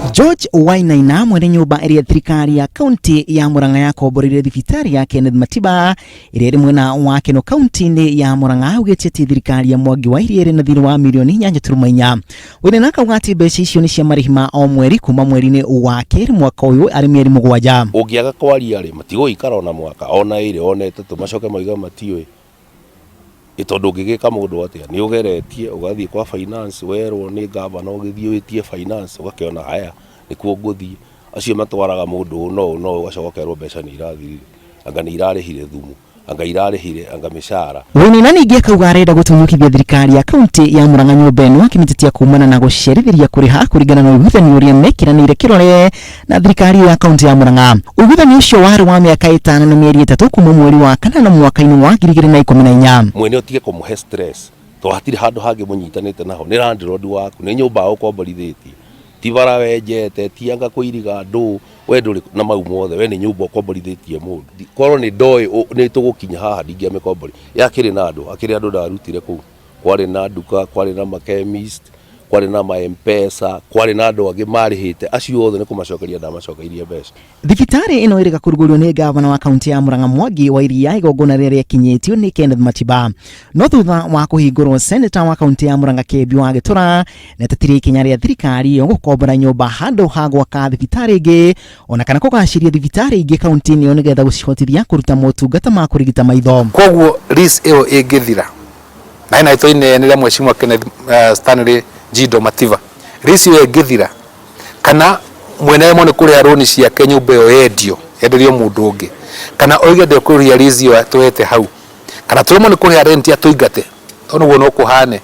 George Wainaina mwene nyũmba ĩrĩa thirikari ya kaunti ya Murang'a yakomboreire thibitarĩ ya Kenneth Matiba ĩrĩa ĩrĩ mwena wa Keno kaunti-inĩ ya Murang'a augĩte atĩ thirikari ya Mwangi wa Iria ĩrĩ na thirĩ wa mirioni 8.4. Wainaina akauga atĩ mbeca icio nĩ cia marĩhi ma o mweri kuma mweri-inĩ wa kerĩ mwaka ũyũ arĩ mĩeri 7. Ũngĩaga kwaria rĩ, matigũgĩikara ona mwaka, ona ĩrĩ, ona ĩtatũ, macoke moige matiũĩ. Ĩ tondũ ũngĩgĩka mũndũ atĩa? Nĩ ũgeretie ũgathiĩ kwa finance werwo nĩ ngavana ũgĩthiĩ wĩtie finance ũgakĩona haya nĩkuo ngũthiĩ. Acio matwaraga mũndũ ũũ na ũũ na ũũ ũgacoka ũkerwo mbeca nĩ irathirire, anga nĩ irarĩhire thumu, anga irarĩhire anga mĩcara. Wainaina ningĩ akauga arenda gũtunyũkithia thirikari ya kaunti ya Murang'a nyũmba ĩno akĩmĩtetia kumana na gũcerithĩria kũrĩha kũringana na ũiguithanio ũrĩa mekĩranĩire kĩrore na thirikari ya kaunti ya Murang'a. Ũiguithanio ũcio warĩ wa mĩaka 5 na mĩeri 3 kuma mweri wa kanana mwaka-inĩ wa 2014. Mwene ũtige kũmũhe stress tondũ hatirĩ handũ hangĩ mũnyitanĩte naho, nĩ landlord waku, nĩ nyũmba ũkomborithĩtie, ti bara wenjete, ti anga kũiriga ndũ, we ndũrĩ na mau mothe, we nĩ nyũmba ũkomborithĩtie mũndũ. Korwo nĩ ndoĩ nĩ tũgũkinya haha ndingĩamĩkombori. Yakĩrĩ na andũ, hakĩrĩ andũ ndarutire kũu, kwarĩ na nduka, kwarĩ na ma chemist, kwarĩ na ma M-Pesa, kwarĩ na andũ angĩ marĩhĩte, acio othe nĩ kũmacokeria ndamacokeirie mbeca. Thibitarĩ ĩno ĩrĩga kũrugũrio nĩ ngavana wa kaunti ya Murang'a Mwangi wa Iria igongona rĩrĩa rĩakinyĩtio nĩ Kenneth Matiba. No thutha wa kũhingũrwo, seneta wa kaunti ya Murang'a Kembi wa Gĩtũra nĩatetirie ikinya rĩa thirikari ĩyo gũkombora nyũmba handũ ha gwaka thibitarĩ ĩngĩ ona kana kũgacĩria thibitarĩ ingĩ kaunti-inĩ ĩyo nĩgetha gũcihotithia kũruta motungata ma kũrigita maitho. Koguo lease ĩyo ĩngĩthira na hena rĩtwa inene rĩa Mheshimiwa Kenneth Stanley Njindo Mativa, lease ĩyo ĩngĩthira kana mwene aremwo nĩ kũrĩha rũni ciake nyũmba ĩyo yendio, yenderio mũndũ ũngĩ, kana oige ndekũrĩhia lease ĩyo atũhete hau, kana tũremwo nĩ kũrĩha rent atũingate, tondũ ũguo no kũhane,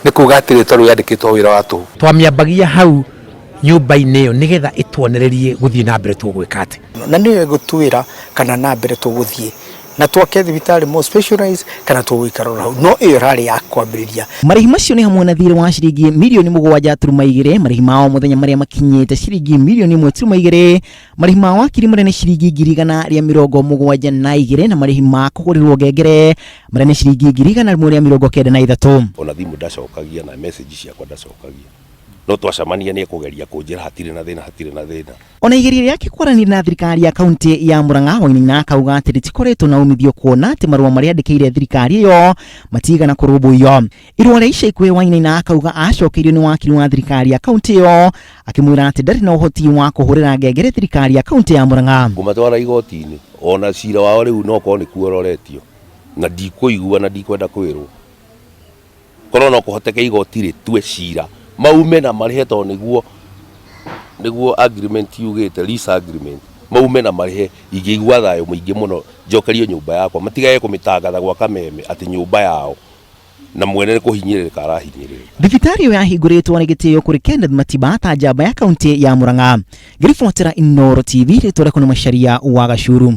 nĩ kuga atĩ rĩtwa rĩu rĩandĩkĩtwo wĩra wa tũhũ. Twamĩambagia hau nyũmba-inĩ ĩyo nĩgetha ĩtuonererie gũthiĩ na mbere tũgwĩka atĩ. Na nĩyo ĩgũtuĩra kana na mbere tũgũthiĩ na twake thibitarĩ more specialized kana tũgũikara oro hau, no ĩyo ĩrarĩ ya kwambĩrĩria. Marĩhi macio nĩ hamwe na thirĩ wa ciringi mirioni 7.2, marĩhi ma o mũthenya marĩa makinyĩte ciringi mirioni 1.2, marĩhi ma wakiri marĩa nĩ ciringi 172,000 na marĩhi ma kũgũrĩrwo ngengere marĩa nĩ ciringi 193,000. Ona thimũ ndacokagia na message ciakwa ndacokagia, no twacemania nĩ ekũgeria kũnjĩra hatirĩ na thĩna, hatirĩ na thĩna. Ona igeria rĩake kwaranĩria na thirikari ya kaunti ya Murang'a, Wainaina akauga atĩ rĩtikoretwo na umithio kuona atĩ marũa marĩa andĩkĩire thirikari ĩyo matigana kũrũmbũiyo. Irũa rĩa ica ikuhĩ Wainaina akauga acokeirio nĩ wakiri wa thirikari ya kaunti ĩyo akĩmwĩra atĩ ndarĩ na ũhoti wa kũhũrĩra ngengere thirikari ya kaunti ya Murang'a. Ngũmatwara igoti-inĩ ona cira wao rĩu no ũkorwo nĩkuo ũroretio na ndikũigua na ndikwenda kwĩrwo. Korwo no kũhoteke igoti rĩtue cira maume na marĩhe tondũ nĩguo nĩguo agreement yugĩte, lease agreement, maume na marĩhe, ingĩigua thayũ mũingĩ mũno njokerio nyũmba yakwa, matigage kũmĩtangatha gwa kameme atĩ nyũmba yao na mwene nĩ kũhinyĩrĩrĩka arahinyĩrĩrĩka. Thibitarĩ ĩyo yahingũrĩtwo nĩ gĩtĩo kũrĩ Kenneth Matiba ta njamba ya kaunti ya Murang'a. Ngĩribotera Inooro TV, rĩtwa rĩakwa nĩ Macharia wa Gacuru.